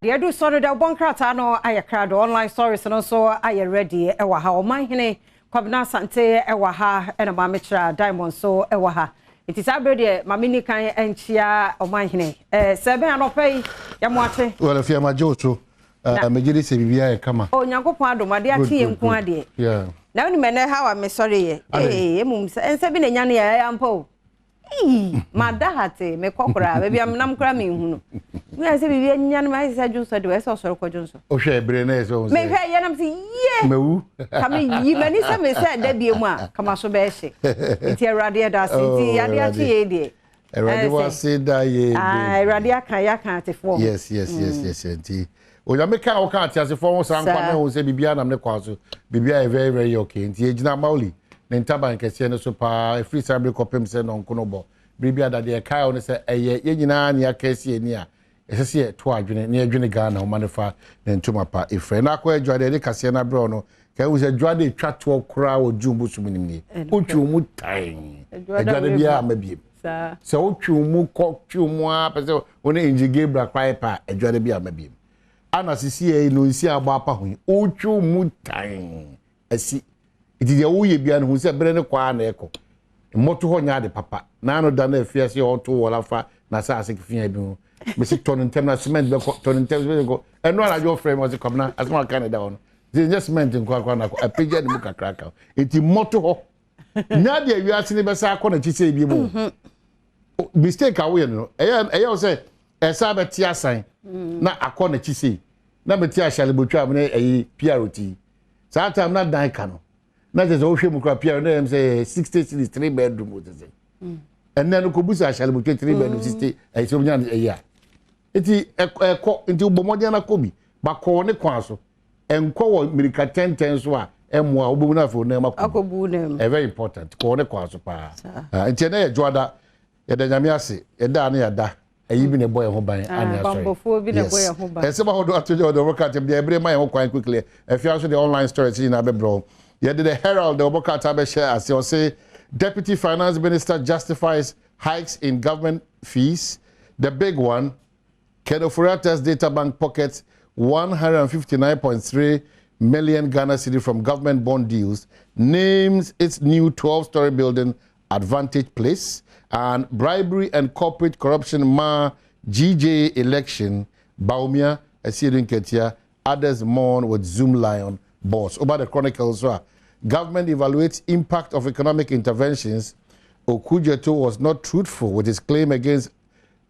Deɛ ɛdu sɔ no deɛ ɔbɔ nkrataa no ayɛ krado, online stories no nso ayɛ ready ɛwɔ ha. Ɔmanhene Kwabena Asante ɛwɔ ha, ɛna Maame Kyerɛ Diamond nso ɛwɔ ha. Nti saa abere deɛ, maame ni kan nkyia ɔmanhene. Sɛ ɛbɛn anɔpɛ yi, yɛmo akye. Wala fi ama gye wo so. Megye di sɛ biribiara yɛ kama. Onyankopɔn adom, adeɛ akye yɛ nko adeɛ. Na wonim ɛnɛ how a mesɔre yɛ. Ee, emum sɛ nsɛ bi na nya no yɛ ɛyɛ ampa o. Ii, mada ha te mekɔ koraa baabi a menam koraa menhu no. Meyɛ sɛ biribi anya no, mayɛ sɛ dwonsɔ de, ɛsɛ ɔsɔre kɔ dwonsɔ. Wohwɛ ebere na ɛsɛ ohun sɛ. Mehwɛ yɛ nam sɛ yie. Mawu. Ka me yi m'ani sɛ me sɛ da bie mu a kama so bɛyɛ hye. Nti Awurade ɛda ase. Nti adeɛ akye yɛ deɛ. Awurade wase da yɛ. Ah, Awurade aka yɛ aka atefoɔ. Yes, nti Onyame ka wo ka ate asefoɔ ho saa nkwa na ɛho sɛ biribiara nam ne kwan so, biribiara yɛ very very okay. Nti yɛgyina Mauli ne ntaban kɛseɛ no so paa ɛfiri saa bere kɔpem sɛ nɔnko no bɔ biribi adadeɛ. Ɛkae wo no sɛ ɛyɛ yɛn nyinaa ne aka asi ani a ɛsɛ sɛ yɛto adwene na yɛdwene Ghana ho ma ne fa ne ntoma pa ɛfiri na akɔ adwa deɛ yɛde kaseɛ no abrɛ wo no. Ka ɛhu sɛ dwa de twa toɔ koraa wɔ June bosom nim nie. Wotwi wo mu tan, adwa biara ama biem sɛ wotwi wo mu kɔ twi wo mu a pɛ sɛ wo ne Angel Gabriel koraa yɛ pɛ a, adwa de bi ama biem ana sisi yɛ no nsi abɔ apa ho yi, wotwi wo mu tan asi. Nti deɛ woyɛ bia no, hu sɛ bere ne kɔ a na ɛkɔ mmɔto hɔ nyɛ ade papa. Na ano da no afiase a ɔto wɔl afa n'asase fia bi ho, mesi tɔ no ntɛm na cement bɛkɔ, tɔ no ntɛm, cement bɛkɔ. Ɛno anadwo ɔfrɛ mi, ɔsɛ Kwamina, asɛm aka ne da hɔ no sɛ nyɛ cement nko akora na akɔ apagya ne mu kakraka. Nti mmɔto hɔ nya deɛ wiase ne bɛsa akɔ n'akyi sɛ ebi mu mistake a woyɛ no, ɛyɛ wo sɛ ɛsa bɛte asan na akɔ n'akyi sei na bɛte ahyɛle botwa mu ne ɛyi PRT saa time na dan ka no na kyerɛ sɛ wohwɛ mu kora PR na ɛyɛ sɛ 60 cedis, three bedroom o, sɛ ɛnɛ no kɔbu sɛ ahyɛle botwa three bedroom 60, ɛyɛ sɛ wonya ɛyi a nti ɛkɔ. Nti wobɔ mmɔden na kɔ bi bakɔɔ ne kwan so, ɛnkɔ wɔ mmirika tɛntɛn so a ɛmmoa wobɛmu no. Afei wo nneɛma kɔ akɔbu ne mu. Ɛyɛ very important, kɔɔ ne kwan so paa. Nti ɛnɛ yɛ dwoada, yɛda Nyame ase, yɛda ne yɛda ɛyi bi na ɛbɔ yɛn ho ban ane asɔre. Bambɔfoɔ bi na ɛbɔ yɛn ho ban. Ɛsɛm ahodoɔ ato gya ɔde ɔbɔ krataa deɛ ɛbere ma yɛn ho kwan quickly. Afia nso deɛ online stories nyinaa bɛbrɛ wo. Yɛde The Herald de ɔbɔ krataa bɛhyɛ ase. Ɔse Deputy Finance Minister justifies hikes in government fees. The big one, Ken Ofori-Atta's Data Bank pockets 159.3 million Ghana cedi from government bond deals, names its new 12-story building Advantage Place, and bribery and corporate corruption ma GJ election, Bawumia, Asiedu Nketia, others mourn with Zoomlion boss. Over the Chronicles, so, government evaluates impact of economic interventions. Okudzeto was not truthful with his claim against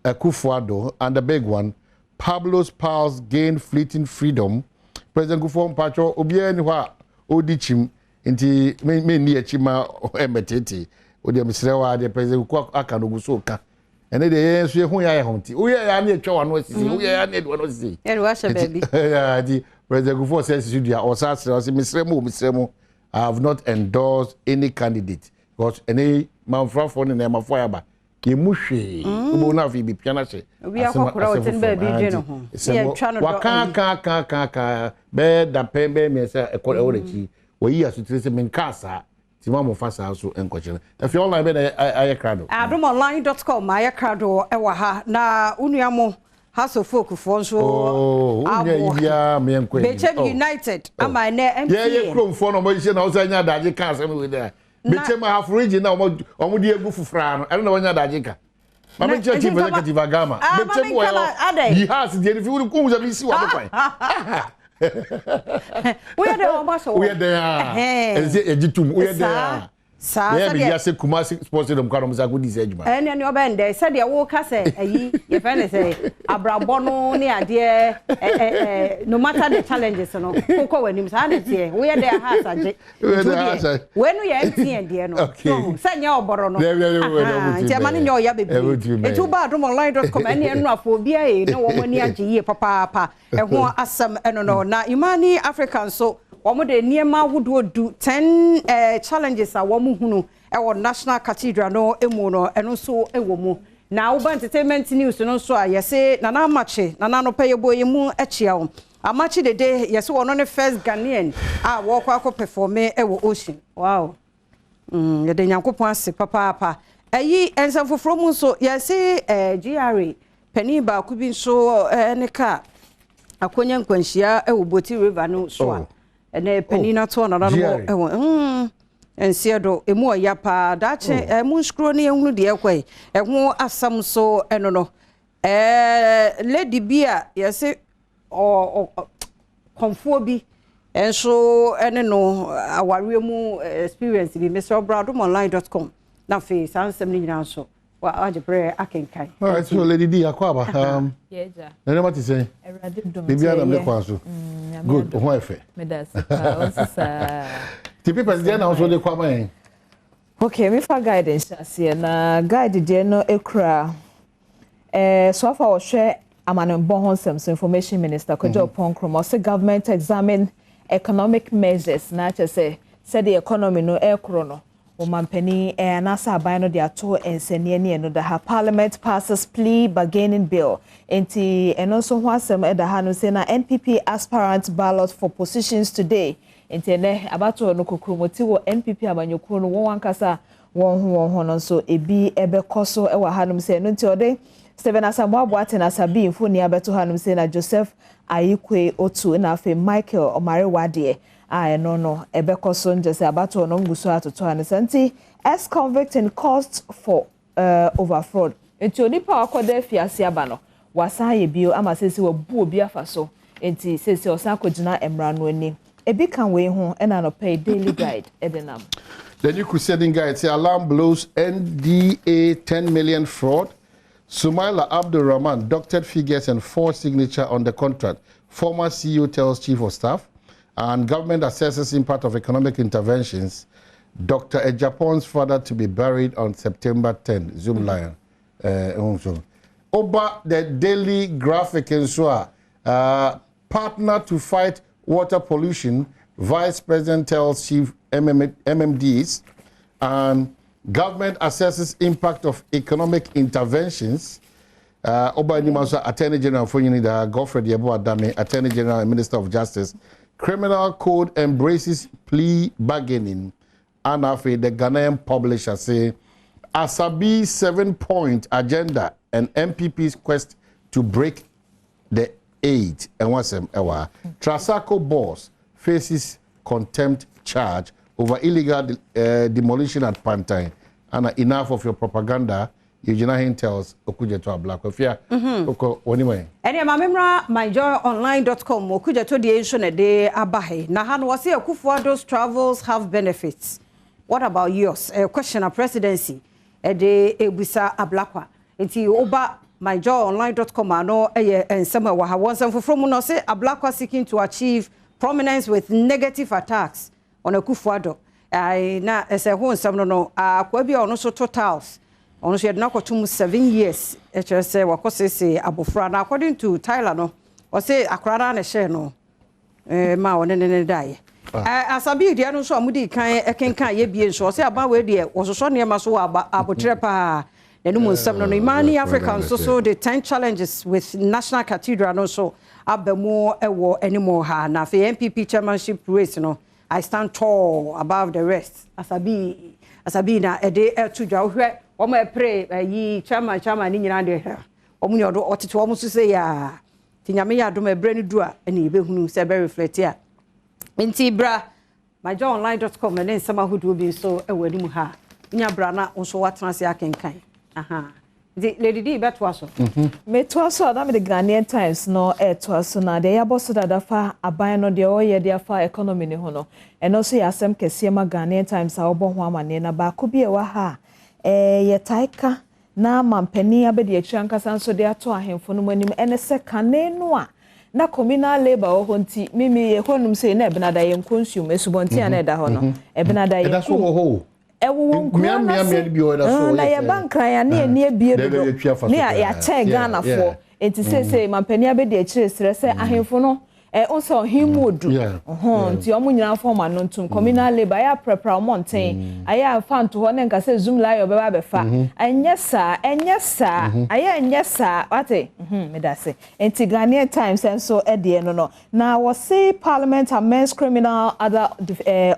Akufo-Addo, and the big one, Pablo's pals gain fleeting freedom. President Kufuor mpacho obiara ni hɔ a ɔdi kyim, nti me me nni akyi ma ɛmɛtete o deɛ. Mesrɛ wa deɛ President Kufuor aka no gu so ka. Ɛne deɛ yɛn nso yɛho yɛ ayɛ ho, nti woyɛ yɛ ane atwa w'ano asisi, woyɛ yɛ ane adi w'ano asisi. Yɛde wahyɛ baabi. Nti President Kufuor sɛ sisi dua ɔsa asrɛ, ɔsɛ mesrɛ mu o, mesrɛ mu, I have not endorsed any candidate because ɛne manfrafoɔ ne nneɛmafoɔ ayaba yɛn mu hwee wobɛwu no afei bɛpia no ahyɛ. Obi akɔkora ɔte ne baabi dwe ne ho. Sɛ yɛtwa no dɔ waka ka ka ka ka bɛyɛ dapɛn bɛyɛ 3 ɛkɔ ɛwɔ n'akyi, wɔyi asotire sɛ menkaa saa, nti ma mɔfa saa so nkɔkyerɛ no. Afei online bɛ na ayɛ krado. Adomonline.com ayɛ krado ɛwɔ ha, na wo nua mo Hearts of Oak foɔ nso Oh, wonya yi biara meɛnkɔ anim. Bechem Oh. United ama ɛnɛ MTA. Yɛyɛ kuromfoɔ na ɔmɔhyehyɛ na ɔsɛ anya adagye ka asɛm wei dɛ Bechem Ahafo Region na ɔmo de egu foforaa no, ɛno na wɔnya adagye ka. Maame nkyɛn chief executive agama Ah, Bechem maame wɔ nka na- adɛn? yi house deɛ ne fi wuli kuhu sɛ mi si wa do kwan. Woyɛ dɛ wɔn ahyɛ wɔn. Woyɛ dɛn a Ɛhɛn. ɛsɛ sɛ yɛgye tum, woyɛ dɛn a saa yɛyɛ mi sɛdeɛ yase Kumasi Sports Stadium kwan ɔmo sɛ akɔdi sɛ adwuma. Ɛne ɔbɛn dɛ sɛdeɛ woka sɛ ɛyi yɛfrɛ ne sɛ abrabɔ no ne adeɛ ɛ ɛ ɛ no matter the challenges no, wokɔ w'anim. Saa ne teɛ, woyɛ dɛ aha asagye. Woyɛ nti dɛ wodeɛ asa. Wei no yɛ MTN deɛ no. So, sɛ nyɛ ɔbɔrɔ no. Dɛbi, dɛbi, dɛbi, dɛbi, Aha, dɛbi, nti ɛma no nyɛ ɔya bebree. Ɛbɛtumi bɛyɛ. Nti woba adomonline.com, ɛne ɛnurafo obiara yɛ ne wɔn ani agye yie papaapa. Ɛho asɛm ɛno no. Na Imani Africa nso wɔn de nneɛma ahodoɔ du, 10 challenges a wɔn hunu ɛwɔ National Cathedral no mu no, ɛno nso ɛwɔ mu. Na woba entertainment news no nso a, yɛse Nana Amakye, Nana no pɛ yɛbɔ yɛ mu akyia wo. Amakye Dede, yɛse wɔno ne first Ghanaian a wɔkɔ akɔ perform ɛwɔ Ocean. Wow, yɛde Nyankopɔn ase papaapa. Ɛyi nsɛm foforɔ mu nso, yɛse GRA panin baako bi nso ne kaa. Akɔnya nkwanhyia wɔ Boti River no so a ɛnɛ panin no ato nananom wɔ nseɛ do. Emu ɔya paa daakye ɛmu nsukuro ne ehunu deɛ ɛkɔ yi ɛho asɛm so. Ɛno no lady bi a yɛse ɔ ɔ kɔnfoɔ bi nso ɛne no awareɛ mu experience bi mesrɛ bradomonline.com na afei saa nsɛm no nyinaa nso wagye berɛ akenkan. All right, so Lady D, akɔ aba. Na nneɛma te sɛn? Biribiara nam ne kwan so. Good, ho ayɛ fɛ. Ti papers deɛ na nso de kɔ ama yɛn. Okay, mefa Guide nhyɛ aseɛ. Na Guide deɛ no ekura so afa wɔhwɛ amanebɔ ho nsɛm so, Information Minister Kojo Oppong Nkrumah, ɔsɛ government examine economic measures, na kyerɛ sɛ sɛdeɛ economy no ɛrekoro no, ɔmampanin anaasɛ aban no de ato nsɛnniɛ ne ɛno da ha. Parliament passes plea bargaining bill, nti ɛno nso ho asɛm ɛda ha no sɛ na NPP aspirant ballot for positions today. Nti ɛnɛ abatoɔ no kokuromoti wɔ NPP amanyɔkuo no wɔn ankasa wɔn ho no nso ebi ɛbɛkɔ so ɛwɔ hanom sɛ ɛno nti ɔde Stephen Asamoah Boateng Asabi mfoni abɛto hanom sɛ na Joseph Ayikwe Otu na afei Michael Omare Wadeɛ a ɛno no ɛbɛkɔ so nkyɛ sɛ abatoɔ no ngu so atoto ano sɛ nti ex-convict in court for over fraud. Nti onipa a wakɔda afiase aba no wasan ayɛ bio ama sɛsɛ wabu obi afa so, nti sɛsɛ ɔsan akɔgyina mmara no anim. Ebi ka wei ho ɛna anɔpɛ yi Daily Guide ɛde nam. The New Crusading Guide say alarm blows NDA 10 million fraud. Sumaila Abdul Rahman doctored figures and forged signature on the contract. Former CEO tells Chief of Staff. And government assesses impact of economic interventions. Dr. Agyapong's father to be buried on September 10. Zoomlion. Oba the Daily Graphic nso a partner to fight water pollution, Vice President tells Chief MMDs, and government assesses impact of economic interventions. Oba anim nso, Attorney General Fonyini Godfred Yeboah Dame, Attorney General and Minister of Justice. Criminal Code embraces plea bargaining. And afei the Ghanaian Publisher say Asabi 7-point agenda and NPP's quest to break the eight. And what's them? Trasaco boss faces contempt charge over illegal demolition at Pantang. And enough of your propaganda. Eugene Ahin tells Okudzeto Ablakwa. Fia, Oko, wani. Ɛne maame mmra myjoyonline.com. Okudzeto deɛ nso na de aba ha. Na ha no wɔse Akufo-Addo's travels have benefits. What about yours? Question a presidency ɛde ebusa Ablakwa. Nti woba myjoyonline.com ano ɛyɛ nsɛm a ɛwɔ ha. Wɔn nsɛm foforɔ mu no, ɔse Ablakwa seeking to achieve prominence with negative attacks on Akufo-Addo. Na ɛsɛ ho nsɛm no akoa bi a ɔno nso to tiles, ɔno nso yɛde no akɔto mu 7 years, ɛkyerɛ sɛ wakɔ sese abɔfra. Na according to Tyler no, ɔse akora no na ɛhyɛɛ no ma ɔne ne daeɛ. Asabi deɛ no nso a mode kan ɛkenkan yɛ bie nso, ɔsɛ aba wei deɛ wɔsosɔ nneɛma so wɔ aba abotrɛ paa n'anum nsɛm no. Imani Africa nso so the 10 challenges with National Cathedral no nso aba mu ɛwɔ anim ha. Na afei NPP chairmanship race no, I stand tall above the rest. Asabi na ɛde ɛto dwa. Wohwɛ wɔn a ɛpere ɛyi chairman ne nyinaa deɛ, wɔn nyɛ ɔdo ɔtete wɔn so sɛ yaa ti Nyame yɛ adom ɛbrɛ no du a ɛna yɛbɛhunu sɛ ɛbɛ reflect a. Nti bra myjoyonline.com ɛne nsɛm ahodoɔ bi nso ɛwɔ anim ha. Nya bra na nso watena ase akenkan aha. Nti Lady D bɛtoa so. Metoa so a, na mede Ghanaian Times no ɛtoa so. Na deɛ yɛabɔ so dada fa aban no deɛ ɔyɛ de afa economy ne ho no, ɛno nso yɛ asɛm kɛseɛ ma Ghanaian Times a wɔbɔ ho amanneɛ. Na baako bi a ɛwɔ ha a yɛtae ka na mampanin abɛdi akyire ankasa nso de ato ahemfo no mu anim ɛne sɛ kane no a na communal labour wɔ hɔ, nti mimi yɛ hɔnom sɛ na ɛbenada yɛ nkɔ nsuom asubɔnten a na ɛda hɔ no, ɛbenada yɛ ɛda so wɔ hɔ o. Ɛwowɔ nkuro n'ase na yɛba Nkran a ne yɛni ebie dodo ne yɛakyɛn Ghanafoɔ. Nti seesei mampanin abɛdi akyire serɛ sɛ ahemfo no nsɛ ɔhen mu odu nti ɔmo nyinaa fɔm ano ntum communal labour ayɛ aprapra ɔmo nten ayɛ afa nto hɔ ne nka sɛ Zoomlion ɔbɛba abɛfa. Ɛnyɛ saa, ɛnyɛ saa, ayɛ ɛnyɛ saa wate. Meda se nti Ghanaian Times nso ɛdeɛ no na wɔse Parliament amends Criminal Other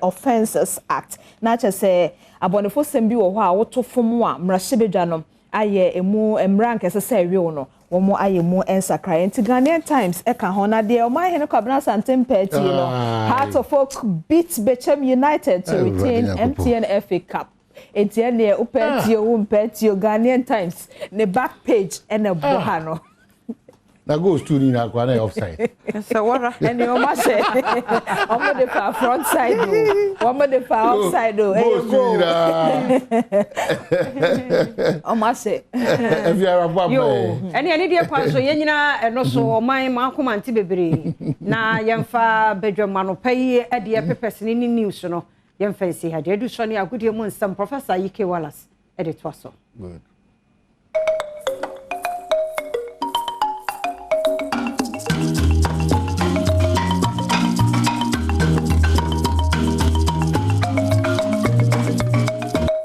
Offences Act, na kyerɛ sɛ abɔnefo sɛm bi wɔ hɔ a woto fom a mmarahyɛbadwa no ayɛ emu mmara nkɛse sɛ ɛwew no. Wɔn ayɛ mu nsakraeɛ nti Ghanaian Times ka ho. Na deɛ Ɔmanhene Kwabena Asante Mpaa tie no, Hearts of Oak beat Bechem United to retain MTN FA Cup. Enti ɛneɛ wopɛ tie o wompɛ tie o, Ghanaian Times ne back page ɛna ɛbɔ ha no. Na goals tu ni nyinaa koraa na ɛyɛ offside. Sɛ wɔra. Ɛne wɔn ahyɛ wɔn de fa front side o, wɔn de fa offside o, ɛyɛ goal. Wɔn ahyɛ. Ɛfi ara bɔ ama yɛ. Ɛne ɛne deɛ kwan so yɛn nyinaa ɛno so ɔman mako mante bebree na yɛmfa badwam anɔpa yi ɛdeɛ papers ne ne news no yɛmfa nsi ha deɛ edu so ne agodie mu nsɛm Professor Ike Wallace ɛde toa so. Good.